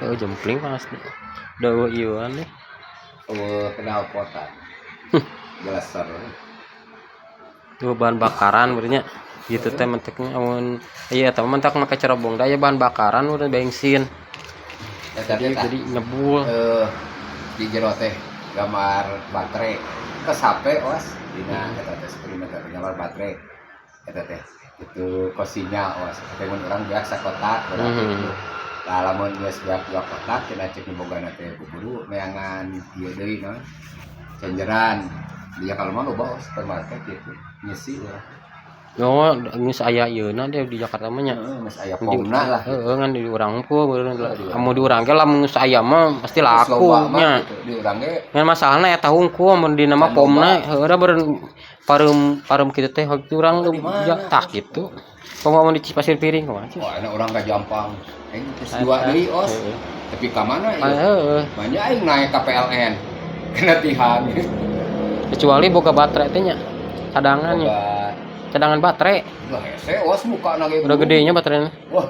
Oh, jempling pasti. Udah ieuan deh. Eueuh kenal kota. Geleser. Dua bahan bakaran berarti gitu teh menteknya amun iya eta mah mentak make cerobong da aya bahan bakaran udah bensin. Eta Jadi teh jadi ngebul. Di jero teh gambar baterai ke HP os dina eta teh screen eta teh gambar baterai eta teh itu kos sinyal os teh mun urang biasa kotak berarti itu. Nah, lamun geus beak dua kotak cenah cek nu bogana teh buru neangan ieu deui naon cenjeran dia kalau mah loba os supermarket gitu ngisi urang. Oh, geus aya ieuna deh di Jakarta mah nya. Heeh, geus aya pomna lah. Heeh, ngan di urang ku amun di urang ge lamun geus aya mah pasti Geus laku loba mah nya. gitu di urang ge. Ngan masalahna eta hungkul mun di nama Can pomna loba. Heueuh da beureun pareum pareum kitu teh waktu urang Di mana? ya tah kitu. Komo mun di Pasir Piring kumaha sih? Wah, enak urang ka Jampang. Aing geus dua deui os. Heeh. Tapi ka mana Ah, ieu? heeh. Banyak aing naik ka PLN. Kena tihan. Kecuali boga baterai teh nya. Cadangan nya. Boga Cadangan baterai. lah hese os muka na ge. Udah gedenya baterainya. Wah,